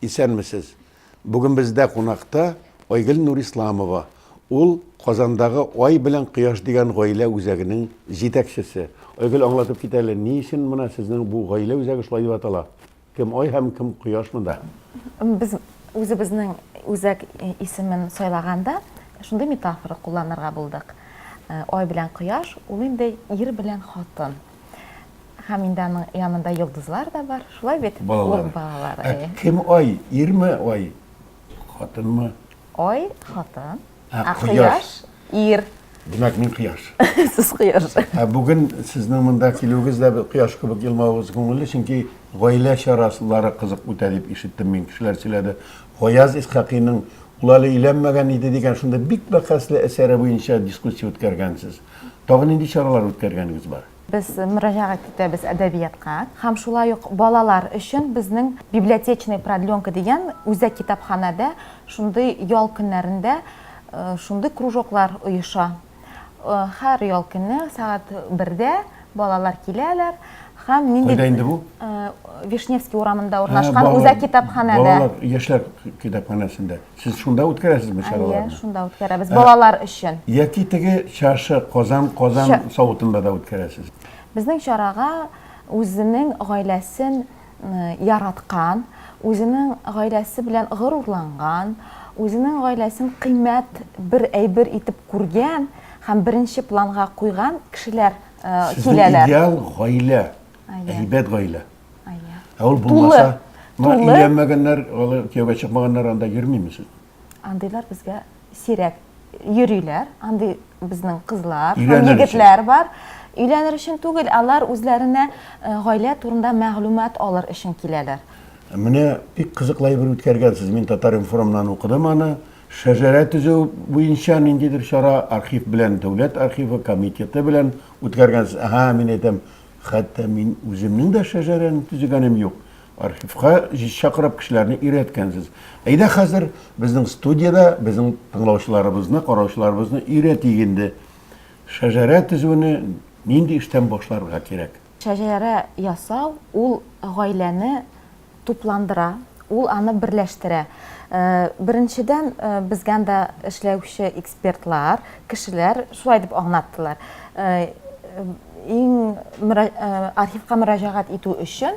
Исәнмесез! Бүген бездә кунакта Айгөл Нурисламова. Ул Казандагы Ай белән Кояш дигән гаилә үзәгенең җитәкчесе. Айгөл, аңлатып кит әле, ни өчен менә сезнең бу гаилә үзәге шулай дип атала? Кем Ай һәм кем Кояш монда? Без үзебезнең үзәк исемен сайлаганда шундый метафора кулланырга булдык. Ай белән Кояш, ул инде ир белән хатын. Һәм инде аның янында йолдызлар да бар, шулай бит? Балалары. Ул балалары. Ә кем ай? Ирме ай? Хатынмы? Ай, хатын. Ә, Ә кояш? кояш, ир. Димәк, мин кояш. Сез кояш. Ә бүген сезнең монда килүегез дә кояш кебек елмавыгыз күңелле, чөнки гаилә чаралары кызык үтә дип ишеттем мин, кешеләр сөйләде. Гаяз Исхакыйның Ул әле өйләнмәгән иде дигән шундый бик бәхәсле әсәре буенча дискуссия үткәргәнсез. Тагын нинди чаралар үткәргәнегез бар? Без мөрәҗәгать итәбез әдәбиятка һәм шулай ук балалар өчен безнең Библиотечная продленка дигән үзәк китапханәдә шундый ял көннәрендә шундый кружоклар оеша. Һәр ял көне сәгать бердә балалар киләләр һәм нинди Кайда инде бу? Вишневский урамында урнашкан үзәк китапханәдә. Балалар, яшьләр китапханәсендә. Сез шунда үткәрәсезме чараларны? Әйе, шунда үткәрәбез. Балалар өчен. Яки теге чашы, казан, казан савытында да үткәрәсез. Безнең чарага үзенең гаиләсен яраткан, үзенең гаиләсе белән горурланган, үзенең гаиләсен кыйммәт бер әйбер итеп күргән һәм беренче планга куйган кешеләр киләләр. Сезнең идеал гаилә, әйбәт гаилә. Ә ул булмаса, менә өйләнмәгәннәр, алар кияүгә чыкмаганнар анда йөрмиме сез? Андыйлар безгә сирәк йөриләр. Андый безнең кызлар һәм егетләр бар. Өйләнер өчен түгел, алар үзләренә э, гаилә турында мәгълүмат алыр өчен киләләр. Менә бик кызыклы әйбер үткәргәнсез. Мин Татар-информнан укыдым аны. Шәҗәрә төзү буенча ниндидер чара архив белән, дәүләт архивы комитеты белән үткәргәнсез. Ага, мин әйтәм, Хәтта мин үземнең дә шәҗәрәне төзегәнем юк. Архивка чакырып кешеләрне өйрәткәнсез. Әйдә хәзер безнең студиядә безнең тыңлаучыларыбызны, караучыларыбызны өйрәтик инде. Шәҗәрә төзүне нинди эштән башларга кирәк? Шәҗәрә ясау ул гаиләне тупландыра, ул аны берләштерә. Беренчедән, безгә анда эшләүче экспертлар, кешеләр шулай дип аңлаттылар. Иң архивка мөрәҗәгать итү өчен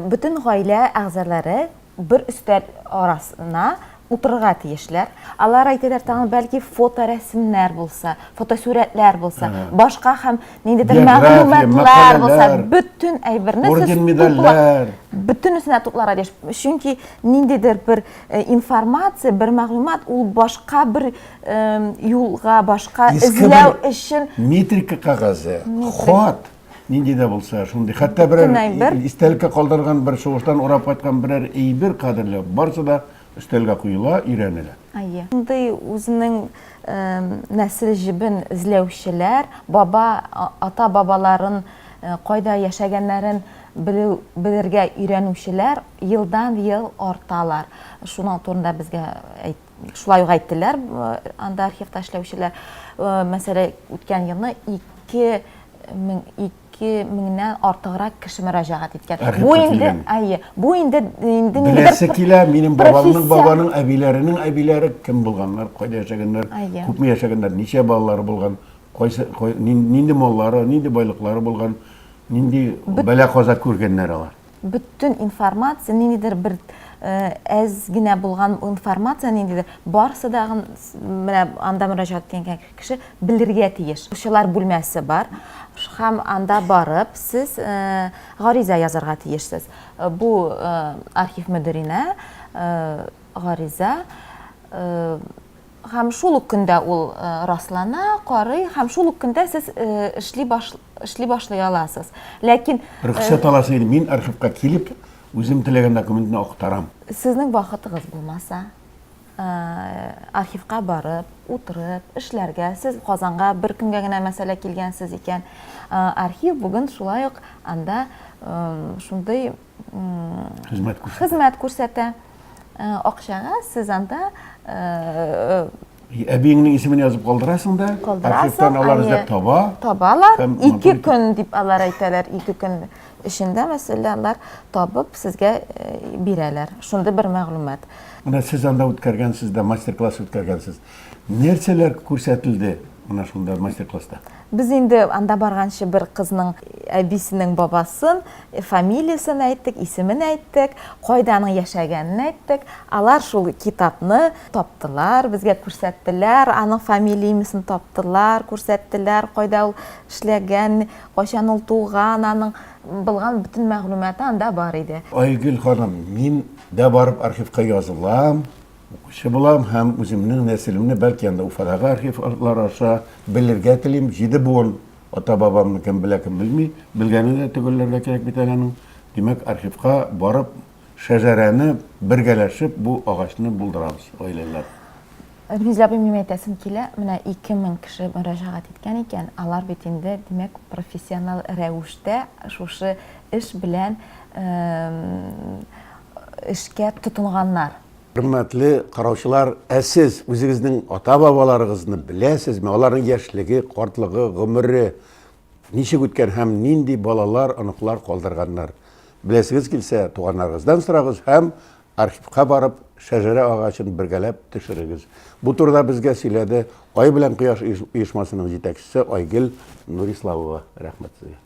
бөтен гаилә әгъзалары бер өстәл арасына утырырга тиешләр. Алар әйтәләр, тагын бәлки фоторәсемнәр булса, фотосурәтләр булса, башка һәм ниндидер мәгълүматлар булса, бөтен әйберне сез медальләр, бөтенесенә тупларга тиеш. Чөнки ниндидер бер э, информация, бер мәгълүмат ул башка бер э, юлга, башка эзләү өчен метрика кәгазе, хат нинди дә булса шундый хәтта берәр истәлеккә калдырган бер сугыштан урап кайткан берәр әйбер кадерле барысы да Өстәлгә куела, өйрәнелә. Әйе. Шундый үзенең нәсел җебен эзләүчеләр, баба, ата-бабаларын кайда яшәгәннәрен белү, белергә өйрәнүчеләр елдан-ел арталар. Шуның турында безгә әйт, шулай ук әйттеләр анда архивта эшләүчеләр. Мәсәлән, үткән елны 2002 меңнән артыграк кеше мөрәҗәгать иткән. Архивка Бу инде, килгән. әйе, бу инде инде Беләсе килә, минем бабамның профессия. бабаның әбиләренең әбиләре кем булганнар, кайда яшәгәннәр, Әйе. күпме яшәгәннәр, ничә балалары булган, кайсы кай, нинди маллары, нинди байлыклары булган, нинди бәла-каза күргәннәр алар. Бөтен информация, ниндидер бер әз генә булган информация ниндидер, барысы да менә анда мөрәҗәгать иткән кеше белергә тиеш. Укучылар бүлмәсе бар һәм анда барып сез гариза язарга тиешсез. Бу архив мөдиренә гариза һәм шул ук көндә ул раслана, карый һәм шул ук көндә сез эшли баш эшли башлый аласыз. Ләкин рөхсәт аласың инде, мин архивка килеп, үзем теләгән документны актарам. Сезнең вакытыгыз булмаса, архивка барып, утырып, эшләргә, сез Казанга бер көнгә генә мәсәлә килгәнсез икән, архив бүген шулай ук анда шундый хезмәт күрсәтә. Хезмәт күрсәтә. Акчага сез анда Әбиеңнең исемен язып калдырасың да, калдырасың, архивтан алар эзләп таба. Табалар. Ике көн дип алар әйтәләр, ике көн эчендә, мәсәлән, алар табып сезгә бирәләр. Шундый бер мәгълүмат. Менә сез анда үткәргәнсез дә, мастер-класс үткәргәнсез. Нәрсәләр күрсәтелде менә шунда мастер-класста? Без инде анда барганчы бер кызның әбисенең бабасын, фамилиясен әйттек, исемен әйттек, кайда аның яшәгәнен әйттек. Алар шул китапны таптылар, безгә күрсәттеләр, аның фамилия-имясын таптылар, күрсәттеләр, кайда ул эшләгән, кайчан ул туган, аның булган бөтен мәгълүматы анда бар иде. Айгөл ханым, мин дә барып архивка язылам. Укучы булам һәм үземнең нәселемне, бәлки анда Уфадагы архивлар аша белергә телим. Җиде буын ата-бабамны кем белә, кем белми. Белгәне дә төгәлләргә кирәк бит әле аның. Димәк, архивка барып, шәҗәрәне бергәләшеп бу агачны булдырабыз, гаиләләр. Рмизлә абый, минем әйтәсем килә, менә 2000 кеше мөрәҗәгать иткән икән, алар бит инде, димәк, профессионал рәвештә шушы эш белән эшкә тотынганнар. Хөрмәтле караучылар, ә сез үзегезнең ата-бабаларыгызны беләсезме? Аларның яшьлеге, картлыгы, гомере ничек үткән һәм нинди балалар, оныклар калдырганнар? Беләсегез килсә, туганнарыгыздан сорагыз һәм архивка барып, шәҗәрә агачын бергәләп төшерегез. Бу турыда безгә сөйләде Ай белән Кояш оешмасының җитәкчесе Айгөл Нурисламова. Рәхмәт сезгә.